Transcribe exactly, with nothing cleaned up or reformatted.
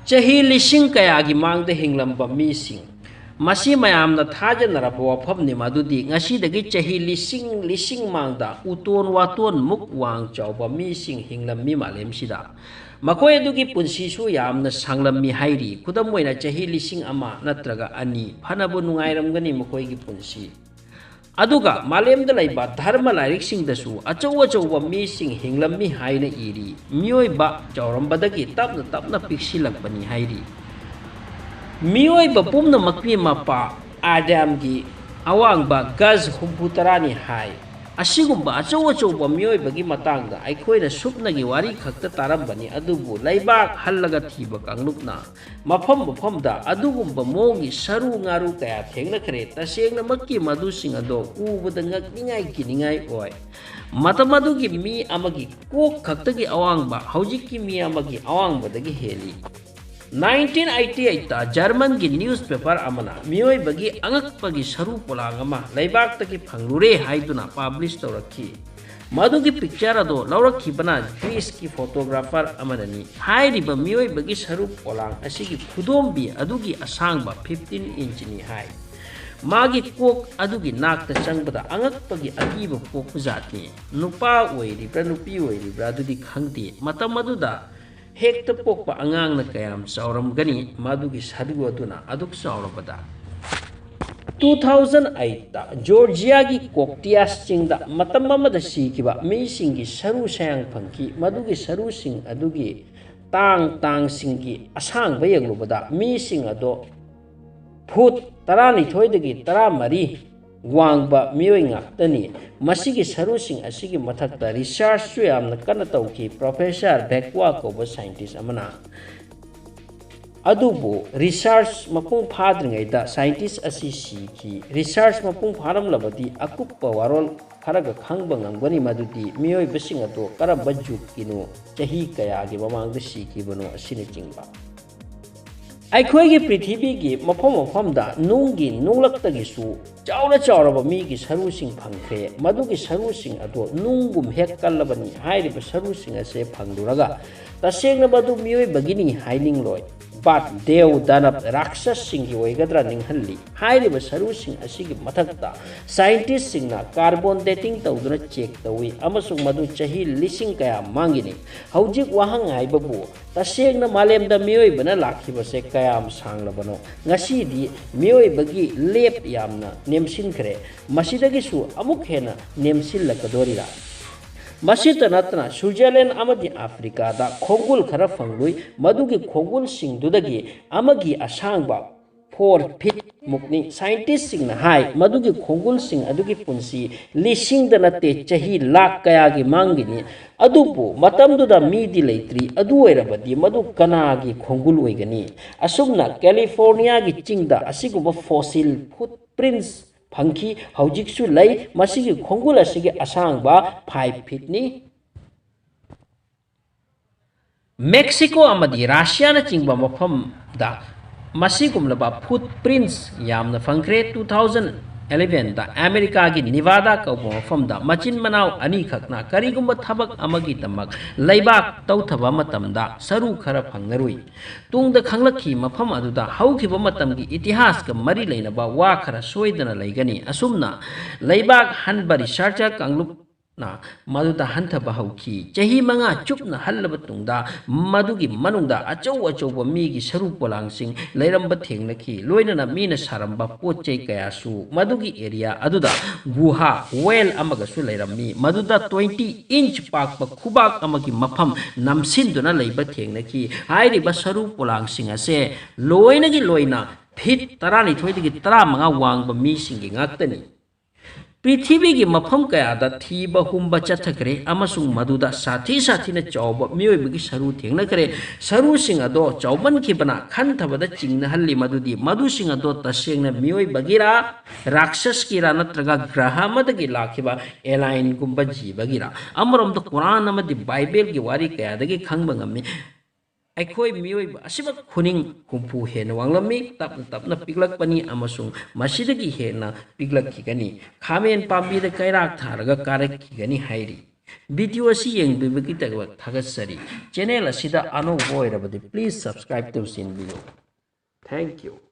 ꯆꯍꯤ ꯂꯤꯁꯤꯡ ꯀꯌꯥꯒꯤ ꯃꯥꯡꯗ ꯍꯤꯡꯂꯝꯕ ꯃꯤꯁꯤꯡ, ꯃꯁꯤ ꯃꯌꯥꯝꯅ ꯊꯥꯖꯅꯔꯕ ꯋꯥꯐꯝꯅꯤ꯫ ꯃꯗꯨꯗꯤ ꯉꯁꯤꯗꯒꯤ ꯆꯍꯤ ꯂꯤꯁꯤꯡ ꯂꯤꯁꯤꯡ ꯃꯥꯡꯗ ꯎꯇꯣꯟ ꯋꯥꯇꯣꯟ ꯃꯨꯛ ꯋꯥꯡ ꯆꯥꯎꯕ ꯃꯤꯁꯤꯡ ꯍꯤꯡꯂꯝꯃꯤ ꯃꯥꯂꯦꯝꯁꯤꯗ꯫ ꯃꯈꯣꯏ ꯑꯗꯨꯒꯤ ꯄꯨꯟꯁꯤꯁꯨ ꯌꯥꯝꯅ ꯁꯥꯡꯂꯝꯃꯤ ꯍꯥꯏꯔꯤ꯫ ꯈꯨꯗꯝ ꯑꯣꯏꯅ ꯆꯍꯤ ꯂꯤꯁꯤꯡ ꯑꯃ ꯅꯠꯇ꯭ꯔꯒ ꯑꯅꯤ ꯐꯅꯕ ꯅꯨꯡꯉꯥꯏꯔꯝꯒꯅꯤ ꯃꯈꯣꯏꯒꯤ ꯄꯨꯟꯁꯤ꯫ ꯑꯗꯨꯒ ꯃꯥꯂꯦꯝꯗ ꯂꯩꯕ ꯙꯔꯃ ꯂꯥꯏꯔꯤꯛꯁꯤꯡꯗꯁꯨ ꯑꯆꯧ ꯑꯆꯧꯕ ꯃꯤꯁꯤꯡ ꯍꯤꯡꯂꯝꯃꯤ ꯍꯥꯏꯅ ꯏꯔꯤ꯫ ꯃꯤꯑꯣꯏꯕ ꯆꯥꯎꯔꯝꯕꯗꯒꯤ ꯇꯞꯅ ꯇꯞꯅ ꯄꯤꯛꯁꯤꯜꯂꯛꯄꯅꯤ ꯍꯥꯏꯔꯤ꯫ ꯃꯤꯑꯣꯏꯕ ꯄꯨꯝꯅꯃꯛꯀꯤ ꯃꯄꯥ ꯑꯥꯗꯥꯝꯒꯤ ꯑꯋꯥꯡꯕ ꯒꯖ ꯍꯨꯝꯐꯨ ꯇꯔꯥꯅꯤ ꯍꯥꯏ꯫ ꯑꯁꯤꯒꯨꯝꯕ ꯑꯆꯧ ꯑꯆꯧꯕ ꯃꯤꯑꯣꯏꯕꯒꯤ ꯃꯇꯥꯡꯗ ꯑꯩꯈꯣꯏꯅ ꯁꯨꯞꯅꯒꯤ ꯋꯥꯔꯤ ꯈꯛꯇ ꯇꯥꯔꯝꯕꯅꯤ, ꯑꯗꯨꯕꯨ ꯂꯩꯕꯥꯛ ꯍꯜꯂꯒ ꯊꯤꯕ ꯀꯥꯡꯂꯨꯞꯅ ꯃꯐꯝ ꯃꯐꯝꯗ ꯑꯗꯨꯒꯨꯝꯕ ꯃꯑꯣꯡꯒꯤ ꯁꯔꯨ ꯉꯥꯔꯨ ꯀꯌꯥ ꯊꯦꯡꯅꯈ꯭ꯔꯦ꯫ ꯇꯁꯦꯡꯅꯃꯛꯀꯤ ꯃꯗꯨꯁꯤꯡ ꯑꯗꯣ ꯎꯕꯗ ꯉꯛꯅꯤꯡꯉꯥꯏ ꯀꯤꯅꯤꯡꯉꯥꯏ ꯑꯣꯏ꯫ ꯃꯇꯝ ꯑꯗꯨꯒꯤ ꯃꯤ ꯑꯃꯒꯤ ꯀꯣꯛ ꯈꯛꯇꯒꯤ ꯑꯋꯥꯡꯕ ꯍꯧꯖꯤꯛꯀꯤ ꯃꯤ ꯑꯃꯒꯤ ꯑꯋꯥꯡꯕꯗꯒꯤ ꯍꯦꯜꯂꯤ꯫ ꯅꯥꯏꯟꯇꯤꯟ ꯑꯩꯠꯇꯤ ꯑꯩꯠꯇ ꯖꯔꯃꯟꯒꯤ ꯅ꯭ꯌꯨꯁꯄꯦꯄꯔ ꯑꯃꯅ ꯃꯤꯑꯣꯏꯕꯒꯤ ꯑꯉꯛꯄꯒꯤ ꯁꯔꯨ ꯄꯣꯂꯥꯡ ꯑꯃ ꯂꯩꯕꯥꯛꯇꯒꯤ ꯐꯪꯂꯨꯔꯦ ꯍꯥꯏꯗꯨꯅ ꯄꯥꯕ꯭ꯂꯤꯁ ꯇꯧꯔꯛꯈꯤ꯫ ꯃꯗꯨꯒꯤ ꯄꯤꯛꯆꯔ ꯑꯗꯣ ꯂꯧꯔꯛꯈꯤꯕꯅ ꯒ꯭ꯔꯤꯁꯀꯤ ꯐꯣꯇꯣꯒ꯭ꯔꯥꯐꯔ ꯑꯃꯅꯅꯤ꯫ ꯍꯥꯏꯔꯤꯕ ꯃꯤꯑꯣꯏꯕꯒꯤ ꯁꯔꯨ ꯄꯣꯂꯥꯡ ꯑꯁꯤꯒꯤ ꯈꯨꯗꯣꯝꯕꯤ ꯑꯗꯨꯒꯤ ꯑꯁꯥꯡꯕ ꯐꯤꯐꯇꯤꯟ ꯏꯟꯆꯅꯤ ꯍꯥꯏ꯫ ꯃꯥꯒꯤ ꯀꯣꯛ ꯑꯗꯨꯒꯤ ꯅꯥꯛꯇ ꯆꯪꯕꯗ ꯑꯉꯛꯄꯒꯤ ꯑꯀꯤꯕ ꯄꯣꯛꯄ ꯖꯥꯠꯅꯤ꯫ ꯅꯨꯄꯥ ꯑꯣꯏꯔꯤꯕ꯭ꯔꯥ ꯅꯨꯄꯤ ꯑꯣꯏꯔꯤꯕ꯭ꯔꯥ ꯑꯗꯨꯗꯤ ꯈꯪꯗꯦ꯫ ꯃꯇꯝ ꯑꯗꯨꯗ ꯍꯦꯛꯇ ꯄꯣꯛꯄ ꯑꯉꯥꯡꯅ ꯀꯌꯥꯝ ꯆꯥꯎꯔꯝꯒꯅꯤ, ꯃꯗꯨꯒꯤ ꯁꯔꯨ ꯑꯗꯨꯅ ꯑꯗꯨꯛ ꯆꯥꯎꯔꯕꯗ꯫ ꯇꯨ ꯊꯥꯎꯖꯟ ꯑꯩꯠꯇ ꯖꯣꯔꯖꯤꯌꯥꯒꯤ ꯀꯣꯛꯇꯤꯌꯥꯁ ꯆꯤꯡꯗ ꯃꯇꯝ ꯑꯃꯗ ꯁꯤꯈꯤꯕ ꯃꯤꯁꯤꯡꯒꯤ ꯁꯔꯨ ꯁꯌꯥꯡ ꯐꯪꯈꯤ꯫ ꯃꯗꯨꯒꯤ ꯁꯔꯨꯁꯤꯡ ꯑꯗꯨꯒꯤ ꯇꯥꯡ ꯇꯥꯡꯁꯤꯡꯒꯤ ꯑꯁꯥꯡꯕ ꯌꯦꯡꯂꯨꯕꯗ ꯃꯤꯁꯤꯡ ꯑꯗꯣ ꯐꯨꯠ ꯇꯔꯥꯅꯤꯊꯣꯏꯗꯒꯤ ꯇꯔꯥꯃꯔꯤ ꯋꯥꯡꯕ ꯃꯤꯑꯣꯏ ꯉꯥꯛꯇꯅꯤ꯫ ꯃꯁꯤꯒꯤ ꯁꯔꯨꯁꯤꯡ ꯑꯁꯤꯒꯤ ꯃꯊꯛꯇ ꯔꯤꯁꯔꯆꯁꯨ ꯌꯥꯝꯅ ꯀꯟꯅ ꯇꯧꯈꯤ꯫ ꯄ꯭ꯔꯣꯐꯦꯁꯔ ꯕꯦꯛꯋꯥ ꯀꯧꯕ ꯁꯥꯏꯟꯇꯤꯁ ꯑꯃꯅ꯫ ꯑꯗꯨꯕꯨ ꯔꯤꯁꯔꯆ ꯃꯄꯨꯡ ꯐꯥꯗ꯭ꯔꯤꯉꯩꯗ ꯁꯥꯏꯟꯇꯤꯁ ꯑꯁꯤ ꯁꯤꯈꯤ꯫ ꯔꯤꯁꯔꯆ ꯃꯄꯨꯡ ꯐꯥꯔꯝꯂꯕꯗꯤ ꯑꯀꯨꯞꯄ ꯋꯥꯔꯣꯜ ꯈꯔꯒ ꯈꯪꯕ ꯉꯝꯒꯅꯤ, ꯃꯗꯨꯗꯤ ꯃꯤꯑꯣꯏꯕꯁꯤꯡ ꯑꯗꯨ ꯀꯔꯝꯕ ꯖꯨꯒꯀꯤꯅꯣ, ꯆꯍꯤ ꯀꯌꯥꯒꯤ ꯃꯃꯥꯡꯗ ꯁꯤꯈꯤꯕꯅꯣ ꯑꯁꯤꯅꯆꯤꯡꯕ꯫ ꯑꯩꯈꯣꯏꯒꯤ ꯄ꯭ꯔꯤꯊꯤꯕꯤꯒꯤ ꯃꯐꯝ ꯃꯐꯝꯗ ꯅꯨꯡꯒꯤ ꯅꯨꯡꯂꯛꯇꯒꯤꯁꯨ ꯆꯥꯎꯔ ꯆꯥꯎꯔꯕ ꯃꯤꯒꯤ ꯁꯔꯨꯁꯤꯡ ꯐꯪꯈ꯭ꯔꯦ꯫ ꯃꯗꯨꯒꯤ ꯁꯔꯨꯁꯤꯡ ꯑꯗꯣ ꯅꯨꯡꯒꯨꯝ ꯍꯦꯛ ꯀꯜꯂꯕꯅꯤ꯫ ꯍꯥꯏꯔꯤꯕ ꯁꯔꯨꯁꯤꯡ ꯑꯁꯦ ꯐꯪꯂꯨꯔꯒ ꯇꯁꯦꯡꯅ ꯃꯗꯨ ꯃꯤꯑꯣꯏꯕꯒꯤꯅꯤ ꯍꯥꯏꯅꯤꯡꯂꯣꯏ꯫ ꯄꯥꯠ, ꯗꯦꯎ, ꯗꯥꯅꯕ, ꯔꯥꯛꯁꯁꯁꯤꯡꯒꯤ ꯑꯣꯏꯒꯗ꯭ꯔꯥ ꯅꯤꯡꯍꯜꯂꯤ꯫ ꯍꯥꯏꯔꯤꯕ ꯁꯔꯨꯁꯤꯡ ꯑꯁꯤꯒꯤ ꯃꯊꯛꯇ ꯁꯥꯏꯟꯇꯤꯁꯁꯤꯡꯅ ꯀꯥꯔꯕꯣꯟ ꯗꯦꯇꯤꯡ ꯇꯧꯗꯨꯅ ꯆꯦꯛ ꯇꯧꯏ ꯑꯃꯁꯨꯡ ꯃꯗꯨ ꯆꯍꯤ ꯂꯤꯁꯤꯡ ꯀꯌꯥ ꯃꯥꯡꯒꯤꯅꯤ꯫ ꯍꯧꯖꯤꯛ ꯋꯥꯍꯪ ꯍꯥꯏꯕꯕꯨ, ꯇꯁꯦꯡꯅ ꯃꯥꯂꯦꯝꯗ ꯃꯤꯑꯣꯏꯕꯅ ꯂꯥꯛꯈꯤꯕꯁꯦ ꯀꯌꯥꯝ ꯁꯥꯡꯂꯕꯅꯣ? ꯉꯁꯤꯗꯤ ꯃꯤꯑꯣꯏꯕꯒꯤ ꯂꯦꯞ ꯌꯥꯝꯅ ꯅꯦꯝꯁꯤꯟꯈ꯭ꯔꯦ꯫ ꯃꯁꯤꯗꯒꯤꯁꯨ ꯑꯃꯨꯛ ꯍꯦꯟꯅ ꯅꯦꯝꯁꯤꯜꯂꯛꯀꯗꯣꯔꯤꯔꯥ? ꯃꯁꯤꯇ ꯅꯠꯇꯅ ꯁ꯭ꯋꯤꯖꯔꯂꯦꯟ ꯑꯃꯗꯤ ꯑꯐ꯭ꯔꯤꯀꯥꯗ ꯈꯣꯡꯒꯨꯜ ꯈꯔ ꯐꯪꯂꯨꯏ꯫ ꯃꯗꯨꯒꯤ ꯈꯣꯡꯒꯨꯜꯁꯤꯡꯗꯨꯗꯒꯤ ꯑꯃꯒꯤ ꯑꯁꯥꯡꯕ ꯐꯣꯔ ꯐꯤꯠ ꯃꯨꯛꯅꯤ꯫ ꯁꯥꯏꯟꯇꯤꯁꯁꯤꯡꯅ ꯍꯥꯏ ꯃꯗꯨꯒꯤ ꯈꯣꯡꯒꯨꯜꯁꯤꯡ ꯑꯗꯨꯒꯤ ꯄꯨꯟꯁꯤ ꯂꯤꯁꯤꯡꯗ ꯅꯠꯇꯦ, ꯆꯍꯤ ꯂꯥꯛ ꯀꯌꯥꯒꯤ ꯃꯥꯡꯒꯤꯅꯤ꯫ ꯑꯗꯨꯕꯨ ꯃꯇꯝꯗꯨꯗ ꯃꯤꯗꯤ ꯂꯩꯇ꯭ꯔꯤ꯫ ꯑꯗꯨ ꯑꯣꯏꯔꯕꯗꯤ ꯃꯗꯨ ꯀꯅꯥꯒꯤ ꯈꯣꯡꯒꯨꯜ ꯑꯣꯏꯒꯅꯤ? ꯑꯁꯨꯝꯅ ꯀꯦꯂꯤꯐꯣꯔꯅꯤꯌꯥꯒꯤ ꯆꯤꯡꯗ ꯑꯁꯤꯒꯨꯝꯕ ꯐꯣꯁꯤꯜ ꯐꯨꯠ ꯄ꯭ꯔꯤꯟꯁ ꯐꯪꯈꯤ꯫ ꯍꯧꯖꯤꯛꯁꯨ ꯂꯩ꯫ ꯃꯁꯤꯒꯤ ꯈꯣꯡꯒꯨꯜ ꯑꯁꯤꯒꯤ ꯑꯁꯥꯡꯕ ꯐꯥꯏꯚ ꯐꯤꯠꯅꯤ꯫ ꯃꯦꯛꯁꯤꯀꯣ ꯑꯃꯗꯤ ꯔꯥꯁꯤꯌꯥꯅꯆꯤꯡꯕ ꯃꯐꯝꯗ ꯃꯁꯤꯒꯨꯝꯂꯕ ꯐꯨꯠ ꯄ꯭ꯔꯤꯟꯁ ꯌꯥꯝꯅ ꯐꯪꯈ꯭ꯔꯦ꯫ ꯇꯨ ꯊꯥꯎꯖꯟ ꯑꯦꯂꯦꯚꯦꯟꯗ ꯑꯃꯦꯔꯤꯀꯥꯒꯤ ꯅꯤꯚꯥꯗꯥ ꯀꯧꯕ ꯃꯐꯝꯗ ꯃꯆꯤꯟ ꯃꯅꯥꯎ ꯑꯅꯤꯈꯛꯅ ꯀꯔꯤꯒꯨꯝꯕ ꯊꯕꯛ ꯑꯃꯒꯤꯗꯃꯛ ꯂꯩꯕꯥꯛ ꯇꯧꯊꯕ ꯃꯇꯝꯗ ꯁꯔꯨ ꯈꯔ ꯐꯪꯅꯔꯨꯏ꯫ ꯇꯨꯡꯗ ꯈꯪꯂꯛꯈꯤ, ꯃꯐꯝ ꯑꯗꯨꯗ ꯍꯧꯈꯤꯕ ꯃꯇꯝꯒꯤ ꯏꯇꯤꯍꯥꯁꯀ ꯃꯔꯤ ꯂꯩꯅꯕ ꯋꯥ ꯈꯔ ꯁꯣꯏꯗꯅ ꯂꯩꯒꯅꯤ꯫ ꯑꯁꯨꯝꯅ ꯂꯩꯕꯥꯛ ꯍꯟꯕ ꯔꯤꯁꯔꯆꯔ ꯀꯥꯡꯂꯨꯞꯅ ꯃꯗꯨꯗ ꯍꯟꯊꯕ ꯍꯧꯈꯤ꯫ ꯆꯍꯤ ꯃꯉꯥ ꯆꯨꯞꯅ ꯍꯜꯂꯕ ꯇꯨꯡꯗ ꯃꯗꯨꯒꯤ ꯃꯅꯨꯡꯗ ꯑꯆꯧ ꯑꯆꯧꯕ ꯃꯤꯒꯤ ꯁꯔꯨ ꯄꯣꯂꯥꯡꯁꯤꯡ ꯂꯩꯔꯝꯕ ꯊꯦꯡꯅꯈꯤ, ꯂꯣꯏꯅꯅ ꯃꯤꯅ ꯁꯥꯔꯝꯕ ꯄꯣꯠ ꯆꯩ ꯀꯌꯥꯁꯨ꯫ ꯃꯗꯨꯒꯤ ꯑꯦꯔꯤꯌꯥ ꯑꯗꯨꯗ ꯒꯨꯍꯥ, ꯋꯦꯜ ꯑꯃꯒꯁꯨ ꯂꯩꯔꯝꯃꯤ, ꯃꯗꯨꯗ ꯇ꯭ꯋꯦꯟꯇꯤ ꯏꯟꯆ ꯄꯥꯛꯄ ꯈꯨꯕꯥꯛ ꯑꯃꯒꯤ ꯃꯐꯝ ꯅꯝꯁꯤꯟꯗꯨꯅ ꯂꯩꯕ ꯊꯦꯡꯅꯈꯤ꯫ ꯍꯥꯏꯔꯤꯕ ꯁꯔꯨ ꯄꯣꯂꯥꯡꯁꯤꯡ ꯑꯁꯦ ꯂꯣꯏꯅꯒꯤ ꯂꯣꯏꯅ ꯐꯤꯠ ꯇꯔꯥꯅꯤꯊꯣꯏꯗꯒꯤ ꯇꯔꯥꯃꯉꯥ ꯋꯥꯡꯕ ꯃꯤꯁꯤꯡꯒꯤ ꯉꯥꯛꯇꯅꯤ꯫ ꯄ꯭ꯔꯤꯊꯤꯕꯤꯒꯤ ꯃꯐꯝ ꯀꯌꯥꯗ ꯊꯤꯕ ꯍꯨꯝꯕ ꯆꯠꯊꯈ꯭ꯔꯦ ꯑꯃꯁꯨꯡ ꯃꯗꯨꯗ ꯁꯥꯊꯤ ꯁꯥꯊꯤꯅ ꯆꯥꯎꯕ ꯃꯤꯑꯣꯏꯕꯒꯤ ꯁꯔꯨ ꯊꯦꯡꯅꯈ꯭ꯔꯦ꯫ ꯁꯔꯨꯁꯤꯡ ꯑꯗꯣ ꯆꯥꯎꯃꯟꯈꯤꯕꯅ ꯈꯟꯊꯕꯗ ꯆꯤꯡꯅꯍꯜꯂꯤ ꯃꯗꯨꯗꯤ ꯃꯗꯨꯁꯤꯡ ꯑꯗꯣ ꯇꯁꯦꯡꯅ ꯃꯤꯑꯣꯏꯕꯒꯤꯔꯥ, ꯔꯥꯛꯁꯁꯀꯤꯔꯥ ꯅꯠꯇ꯭ꯔꯒ ꯒ꯭ꯔꯍ ꯑꯃꯗꯒꯤ ꯂꯥꯛꯈꯤꯕ ꯑꯦꯂꯥꯏꯟꯒꯨꯝꯕ ꯖꯤꯕꯒꯤꯔꯥ? ꯑꯃꯔꯣꯝꯗ ꯀꯨꯔꯥꯟ ꯑꯃꯗꯤ ꯕꯥꯏꯕꯦꯜꯒꯤ ꯋꯥꯔꯤ ꯀꯌꯥꯗꯒꯤ ꯈꯪꯕ ꯉꯝꯃꯤ꯫ ꯑꯩꯈꯣꯏ ꯃꯤꯑꯣꯏꯕ ꯑꯁꯤꯃꯛ ꯈꯨꯅꯤꯡ ꯍꯨꯝꯐꯨ ꯍꯦꯟꯅ ꯋꯥꯡꯂꯝꯃꯤ, ꯇꯞꯅ ꯇꯞꯅ ꯄꯤꯛꯂꯛꯄꯅꯤ ꯑꯃꯁꯨꯡ ꯃꯁꯤꯗꯒꯤ ꯍꯦꯟꯅ ꯄꯤꯛꯂꯛꯈꯤꯒꯅꯤ꯫ ꯈꯥꯃꯦꯟ ꯄꯥꯝꯕꯤꯗ ꯀꯩꯔꯥꯛ ꯊꯥꯔꯒ ꯀꯥꯔꯛꯈꯤꯒꯅꯤ ꯍꯥꯏꯔꯤ꯫ ꯚꯤꯗꯤꯑꯣ ꯑꯁꯤ ꯌꯦꯡꯕꯤꯕꯒꯤꯗꯃꯛ ꯊꯥꯒꯠꯆꯔꯤ꯫ ꯆꯦꯅꯦꯜ ꯑꯁꯤꯗ ꯑꯅꯧꯕ ꯑꯣꯏꯔꯕꯗꯤ please subscribe ꯇꯧꯁꯤꯟꯕꯤꯌꯨ꯫ Thank you.